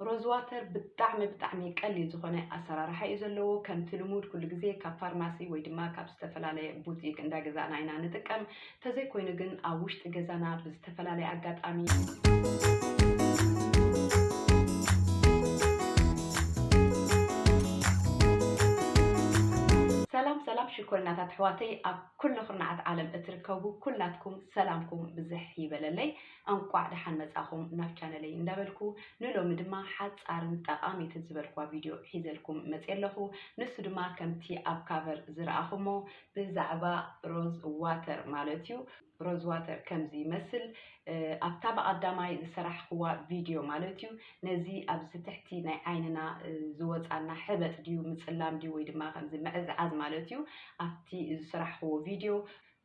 ሮዝ ዋተር ብጣዕሚ ብጣዕሚ ቀሊል ዝኾነ ኣሰራርሓ እዩ ዘለዎ። ከምቲ ልሙድ ኩሉ ግዜ ካብ ፋርማሲ ወይ ድማ ካብ ዝተፈላለየ ቡቲክ እንዳገዛእና ኢና ንጥቀም። ተዘይኮይኑ ግን ኣብ ውሽጢ ገዛና ብዝተፈላለየ ኣጋጣሚ። ሰላም ሰላም ሽኮሪናታት ኣሕዋተይ፣ ኣብ ኩሉ ኩርናዓት ዓለም እትርከቡ ኩላትኩም ሰላምኩም ብዝሕ ይበለለይ። እንቋዕ ደሓን መጻኹም ናብ ቻነለይ እንዳበልኩ፣ ንሎሚ ድማ ሓጻርን ጠቓሚትን ዝበልኩዋ ቪድዮ ሒዘልኩም መጽየ ኣለኹ። ንሱ ድማ ከምቲ ኣብ ካቨር ዝረኣኹሞ ብዛዕባ ሮዝ ዋተር ማለት እዩ። ሮዝ ዋተር ከምዚ ይመስል። እ፣ ኣብታ ብቐዳማይ ዝሰራሕኽዋ ቪድዮ ማለት እዩ፣ ነዚ ኣብዚ ትሕቲ ናይ ዓይንና፣ እ፣ ዝወጻና ሕበጥ ድዩ ምጽላም ድዩ ወይ ድማ ከምዚ ምዕዝዓዝ ማለት እዩ፣ ኣብቲ ዝሰራሕኽዎ ቪድዮ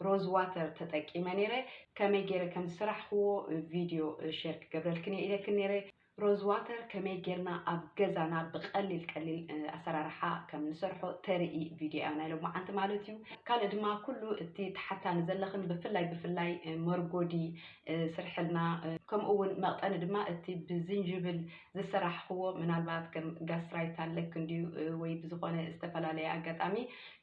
ሮዝ ዋተር ተጠቂመ ነይረ። ከመይ ገይረ ከም ዝሰራሕኽዎ ቪድዮ ሼር ክገብረልክን እየ ኢለክን ነይረ። ሮዝ ዋተር ከመይ ጌርና ኣብ ገዛና ብቐሊል ቀሊል፣ እ፣ ኣሰራርሓ ከም ንሰርሖ ተርኢ ቪድዮ እያ ናይ ሎማዓንቲ ማለት እዩ። ካልእ ድማ ኩሉ እቲ ተሓታኒ ዘለኽን ብፍላይ ብፍላይ፣ እ፣ መርጎዲ፣ እ፣ ስርሕልና፣ እ፣ ከምኡ እውን መቕጠኒ ድማ እቲ ብዝንጅብል ዝሰራሕኽዎ ምናልባት ከም ጋስትራይት ኣለክ እንድዩ፣ እ፣ ወይ ብዝኾነ ዝተፈላለየ ኣጋጣሚ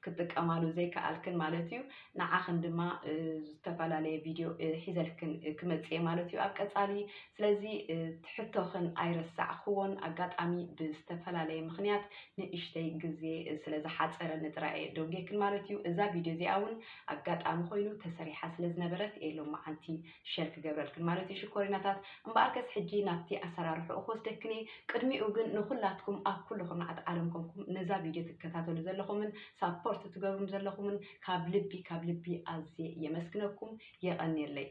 ክትጥቀማሉ ዘይከኣልክን ማለት እዩ። ንዓኽን ድማ፣ እ፣ ዝተፈላለየ ቪድዮ፣ እ፣ ሒዘልክን፣ እ፣ ክመጽእ እየ ማለት እዩ ኣብ ቀጻሊ። ስለዚ፣ እ፣ ትሕቶኽን ኣይረሳዕኽዎን። ኣጋጣሚ ብዝተፈላለየ ምኽንያት ንእሽተይ ግዜ፣ እ፣ ስለ ዝሓጸረኒ ጥራይ እየ ደንጎየክን ማለት እዩ። እዛ ቪድዮ እዚኣ እውን ኣጋጣሚ ኮይኑ ተሰሪሓ ስለ ዝነበረት እየ ሎማዓንቲ ሸር ክገብረልክን ማለት እዩ ሽኮሪናታት። እምበኣርከስ ሕጂ ናብቲ ኣሰራርሕኡ ክወስደክን እየ። ቅድሚኡ ግን ንኹላትኩም ኣብ ኩሉ ኩርናዓት ዓለም ኮንኩም ነዛ ቪድዮ ትከታተሉ ዘለኹምን ሳፖርት ትገብሩም ዘለኹምን ካብ ልቢ፣ ካብ ልቢ ኣዝየ የመስግነኩም፣ የቐንየለይ።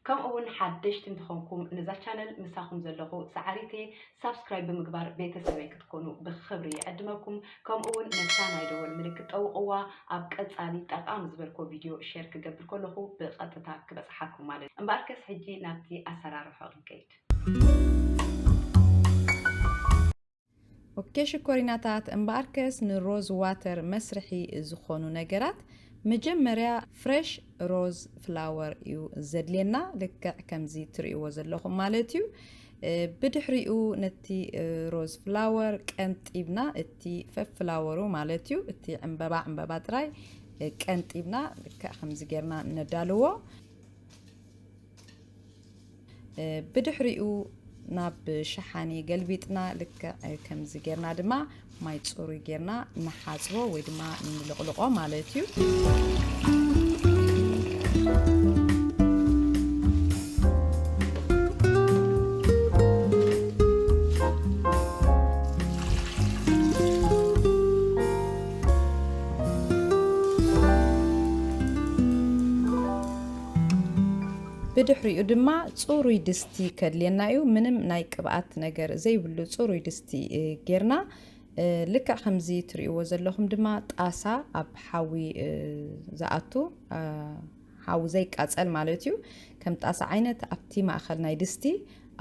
ከምኡ እውን ሓደሽቲ እንተኾንኩም ነዛ ቻነል ምሳኹም ዘለኹ ሰዓሪተየ ሳብስክራይብ ብምግባር ቤተሰበይ ክትኮኑ ብኽብሪ ይዕድመኩም። ከምኡ እውን ነታ ናይ ደወል ምልክት ጠውቕዋ፣ ኣብ ቀጻሊ ጠቓሚ ዝበልኮ ቪድዮ ሼር ክገብር ከለኹ ብቐጥታ ክበጽሓኩም ማለት እዩ። እምበኣርከስ ሕጂ ናብቲ ኣሰራርሖ ክንከይድ። ኦኬ ሽኮሪናታት፣ እምበኣርከስ ንሮዝ ዋተር መስርሒ ዝኾኑ ነገራት፣ መጀመርያ ፍሬሽ ሮዝ ፍላወር እዩ ዘድልየና፣ ልክዕ ከምዚ ትርእይዎ ዘለኹም ማለት እዩ። እ፣ ብድሕሪኡ ነቲ፣ እ፣ ሮዝ ፍላወር ቀንጢብና፣ እቲ ፈፍላወሩ ማለት እዩ፣ እቲ ዕምበባ ዕምበባ ጥራይ፣ እ፣ ቀንጢብና ልክዕ ከምዚ ጌርና ነዳልዎ። እ፣ ብድሕሪኡ ናብ ሸሓኒ ገልቢጥና ልክዕ ከምዚ ጌርና ድማ ማይ ጽሩይ ጌርና ንሓጽቦ ወይ ድማ ንልቕልቖ ማለት እዩ። ብድሕሪኡ ድማ ጽሩይ ድስቲ ከድልየና እዩ። ምንም ናይ ቅብኣት ነገር ዘይብሉ ጽሩይ ድስቲ፣ እ፣ ጌርና፣ እ፣ ልክዕ ከምዚ ትርእይዎ ዘለኹም ድማ ጣሳ ኣብ ሓዊ፣ እ፣ ዝኣቱ፣ እ፣ ሓዊ ዘይቃጸል ማለት እዩ። ከም ጣሳ ዓይነት ኣብቲ ማእከል ናይ ድስቲ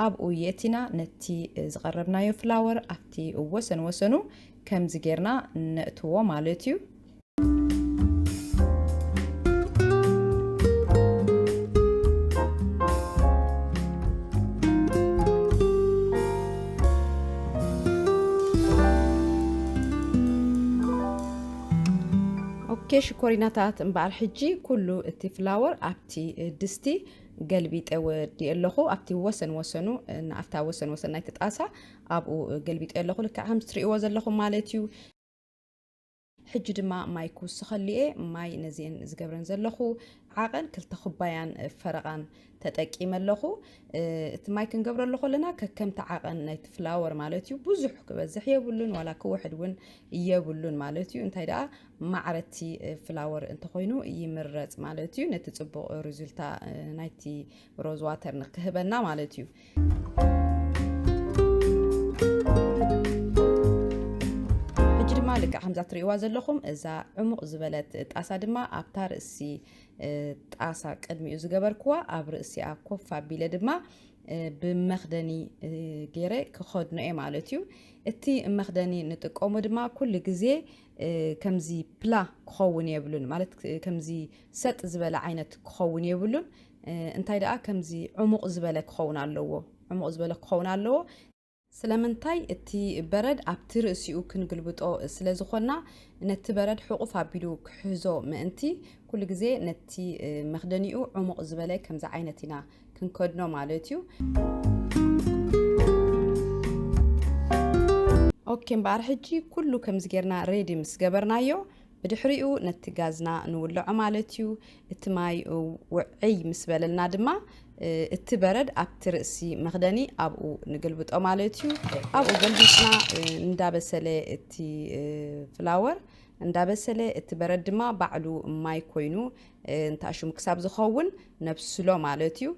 ኣብኡ የእቲና ነቲ፣ እ፣ ዝቐረብናዮ ፍላወር ኣብቲ ወሰን ወሰኑ ከምዚ ጌርና ነእትዎ ማለት እዩ። ኦኬ ሽኮሪናታት፣ እምበኣር ሕጂ ኩሉ እቲ ፍላወር ኣብቲ ድስቲ ገልቢጠ ወዲኤ ኣለኹ። ኣብቲ ወሰን ወሰኑ፣ ንኣብታ ወሰን ወሰን ናይቲ ጣሳ ኣብኡ ገልቢጠ ኣለኹ። ልክዕ ከምዚ ትርእይዎ ዘለኹም ማለት እዩ። ሕጂ ድማ ማይ ክውስኸሉ እየ። ማይ ነዚአን ዝገብረን ዘለኹ ዓቐን ክልተ ኩባያን ፈረቓን ተጠቂመ ኣለኹ። እ፣ እቲ ማይ ክንገብረሉ ከለና ከከምቲ ዓቐን ናይቲ ፍላወር ማለት እዩ። ብዙሕ ክበዝሕ የብሉን፣ ዋላ ክውሕድ እውን የብሉን ማለት እዩ። እንታይ ደኣ ማዕረቲ፣ እ፣ ፍላወር እንተኾይኑ ይምረጽ ማለት እዩ። ነቲ ጽቡቕ ሪዙልታ፣ እ፣ ናይቲ ሮዝ ዋተር ንክህበና ማለት እዩ። ሕጂ ድማ ልክዕ ከምዛ ትርእይዋ ዘለኹም እዛ ዕሙቕ ዝበለት ጣሳ ድማ ኣብታ ርእሲ፣ እ፣ ጣሳ ቅድሚኡ ዝገበርክዋ ኣብ ርእሲኣ ኮፍ ኣቢለ ድማ፣ እ፣ ብመኽደኒ፣ እ፣ ገይረ ክኸድኖ እየ ማለት እዩ። እቲ መኽደኒ ንጥቀሞ ድማ ኩሉ ግዜ፣ እ፣ ከምዚ ፕላ ክኸውን የብሉን፣ ማለት፣ እ፣ ከምዚ ሰጥ ዝበለ ዓይነት ክኸውን የብሉን። እ፣ እንታይ ደኣ ከምዚ ዕሙቕ ዝበለ ክኸውን ኣለዎ። ዕሙቕ ዝበለ ክኸውን ኣለዎ። ስለምንታይ እቲ በረድ ኣብቲ ርእሲኡ ክንግልብጦ ስለ ዝኾንና፣ ነቲ በረድ ሕቑፍ ኣቢሉ ክሕዞ ምእንቲ፣ ኩሉ ግዜ ነቲ፣ እ፣ መኽደኒኡ ዕሙቕ ዝበለ ከምዚ ዓይነት ኢና ክንከድኖ ማለት እዩ። ኦኬ፣ እምበኣር ሕጂ ኩሉ ከምዚ ጌርና ሬዲ ምስ ገበርናዮ፣ ብድሕሪኡ ነቲ ጋዝና ንውልዖ ማለት እዩ። እቲ ማይ ውዕይ ምስ በለልና ድማ፣ እ፣ እቲ በረድ ኣብቲ ርእሲ መኽደኒ ኣብኡ ንግልብጦ ማለት እዩ። ኣብኡ ገልቢጥና፣ እ፣ እንዳበሰለ እቲ፣ እ፣ ፍላወር እንዳበሰለ፣ እቲ በረድ ድማ ባዕሉ ማይ ኮይኑ፣ እ፣ እንታሽሙ ክሳብ ዝኸውን ነብስሎ ማለት እዩ።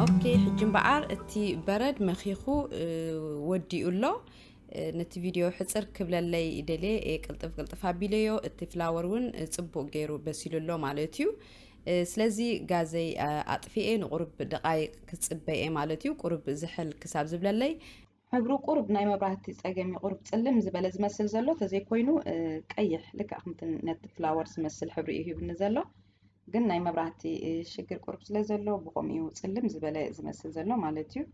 ኦኬ፣ ሕጂ እምበኣር እቲ በረድ መኺኹ፣ እ፣ ወዲኡ ኣሎ። እ፣ ነቲ ቪድዮ ሕጽር ክብለለይ ደልየ፣ እ፣ ቅልጥፍ ቅልጥፍ ኣቢለዮ። እቲ ፍላወር እውን፣ እ፣ ጽቡቕ ገይሩ በሲሉ ኣሎ ማለት እዩ። እ፣ ስለዚ ጋዘይ፣ እ፣ ኣጥፊኤ ንቁሩብ ደቓይቕ ክጽበ እየ ማለት እዩ። ቁሩብ ዝሕል ክሳብ ዝብለለይ። ሕብሩ ቁሩብ ናይ መብራህቲ ጸገም እዩ፣ ቁሩብ ጽልም ዝበለ ዝመስል ዘሎ፣ ተዘይኮይኑ፣ እ፣ ቀይሕ ልክዕ ከምቲ ነቲ ፍላወር ዝመስል ሕብሪ እዩ ሂብኒ ዘሎ። ግን ናይ መብራህቲ፣ እ፣ ሽግር ቁሩብ ስለ ዘሎ ብኸምኡ እዩ ጽልም ዝበለ ዝመስል ዘሎ ማለት እዩ።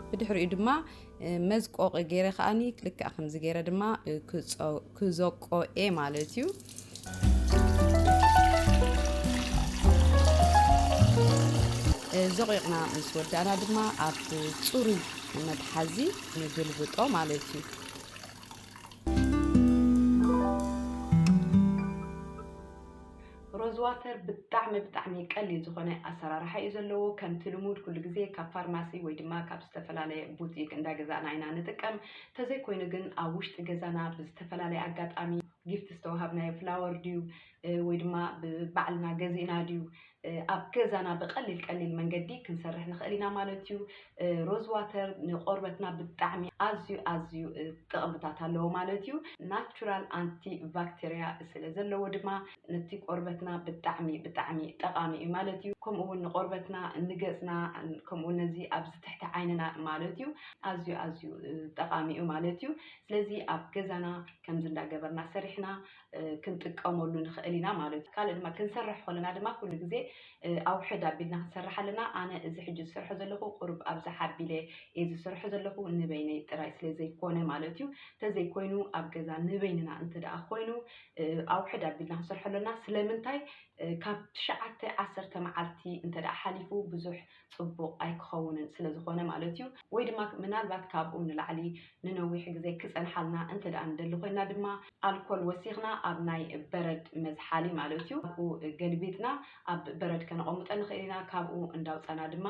ብድሕሪኡ ድማ፣ እ፣ መዝቆቒ ገይረ ከኣኒ ልክዕ ከምዚ ገይረ ድማ፣ እ፣ ክጾ-፣ ክዘቆ እየ ማለት እዩ። እ፣ ዘቂቕና ምስ ወዳእና ድማ ኣብ ጽሩይ መትሓዚ ንግልብጦ ማለት እዩ። ሮዝ ዋተር ብጣዕሚ፣ ብጣዕሚ ቀሊል ዝኾነ ኣሰራርሓ እዩ ዘለዎ። ከምቲ ልሙድ ኩሉ ግዜ ካብ ፋርማሲ ወይ ድማ ካብ ዝተፈላለየ ቡቲክ እንዳገዛእና ኢና ንጥቀም። ተዘይኮይኑ ግን ኣብ ውሽጢ ገዛና ብዝተፈላለየ ኣጋጣሚ ጊፍት ዝተዋሃብናዮ ፍላወር ድዩ፣ እ፣ ወይ ድማ ብባዕልና ገዚእና ድዩ፣ እ፣ ኣብ ገዛና ብቀሊል ቀሊል መንገዲ ክንሰርሕ ንኽእል ኢና ማለት እዩ። እ፣ ሮዝ ዋተር ንቆርበትና ብጣዕሚ ኣዝዩ ኣዝዩ፣ እ፣ ጥቕምታት ኣለዎ ማለት እዩ። ናቹራል ኣንቲ ባክቴርያ ስለ ዘለዎ ድማ ነቲ ቆርበትና ብጣዕሚ ብጣዕሚ ጠቓሚ እዩ ማለት እዩ። ከምኡ እውን ንቆርበትና፣ ንገጽና፣ ከምኡ እውን ነዚ ኣብዚ ትሕቲ ዓይንና ማለት እዩ ኣዝዩ ኣዝዩ፣ እ፣ ጠቓሚ እዩ ማለት እዩ። ስለዚ ኣብ ገዛና ከምዚ እንዳገበርና ሰሪሕና፣ እ፣ ክንጥቀመሉ ንኽእል ኢና ማለት እዩ። ካልእ ድማ ክንሰርሕ ከለና ድማ ኩሉ ግዜ፣ እ፣ ኣውሕድ ኣቢልና ክንሰርሕ ኣለና። ኣነ እዚ ሕጂ ዝሰርሖ ዘለኹ ቁሩብ ኣብዝሓ ኣቢለ እየ ዝሰርሖ ዘለኹ፣ ንበይነይ ጥራይ ስለ ዘይኮነ ማለት እዩ። ተዘይኮይኑ ኣብ ገዛ ንበይንና እንተ ደኣ ኮይኑ፣ እ፣ ኣውሕድ ኣቢልና ክንሰርሖ ኣለና። ስለምንታይ? እ፣ ካብ ትሽዓተ ዓሰርተ መዓልቲ እንተ ደኣ ሓሊፉ ብዙሕ ጽቡቕ ኣይክኸውንን ስለ ዝኾነ ማለት እዩ። ወይ ድማ ምናልባት ካብኡ ንላዕሊ ንነዊሕ ግዜ ክጸንሓልና እንተ ደኣ ንደሊ ኮይና ድማ ኣልኮል ወሲኽና ኣብ ናይ በረድ መዝሓሊ ማለት እዩ። ኣብኡ ገልቢጥና ኣብ በረድ ከነቐምጦ ንኽእል ኢና። ካብኡ እንዳውጻና ድማ፣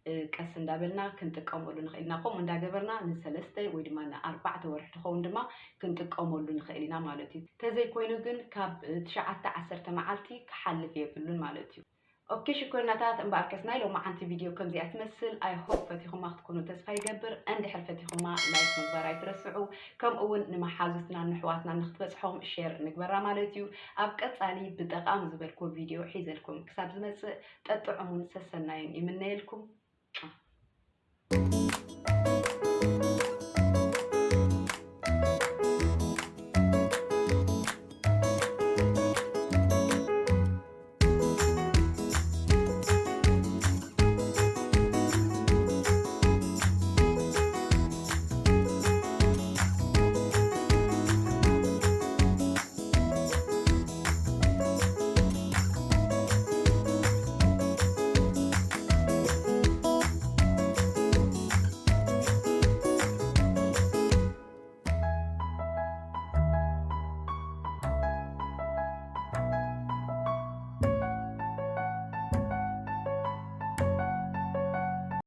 እ፣ ቀስ እንዳበልና ክንጥቀመሉ ንኽእል ኢና። ከምኡ እንዳገበርና ንሰለስተ ወይ ድማ ንኣርባዕተ ወርሒ ትኸውን ድማ ክንጥቀመሉ ንኽእል ኢና ማለት እዩ። ተዘይኮይኑ ግን ካብ፣ እ፣ ትሽዓተ ዓሰርተ መዓልቲ ክሓልፍ የብሉን ማለት እዩ። ኦኬ ሽኮርናታት፣ እምበኣርከስ ናይ ሎማዓንቲ ቪድዮ ከምዚኣ ትመስል። I hope ፈቲኹማ ክትኮኑ ተስፋ ይገብር። እንድሕር ፈቲኹማ ላይክ ምግባር ኣይትረስዑ። ከምኡ እውን ንመሓዙትና ንሕዋትና ንክትበጽሖም ሼር ንግበራ ማለት እዩ። ኣብ ቀጻሊ ብጠቓሚ ዝበልኩ ቪድዮ ሒዘልኩም ክሳብ ዝመጽእ ጠጥዑሙን ሰሰናዩን ይምነየልኩም።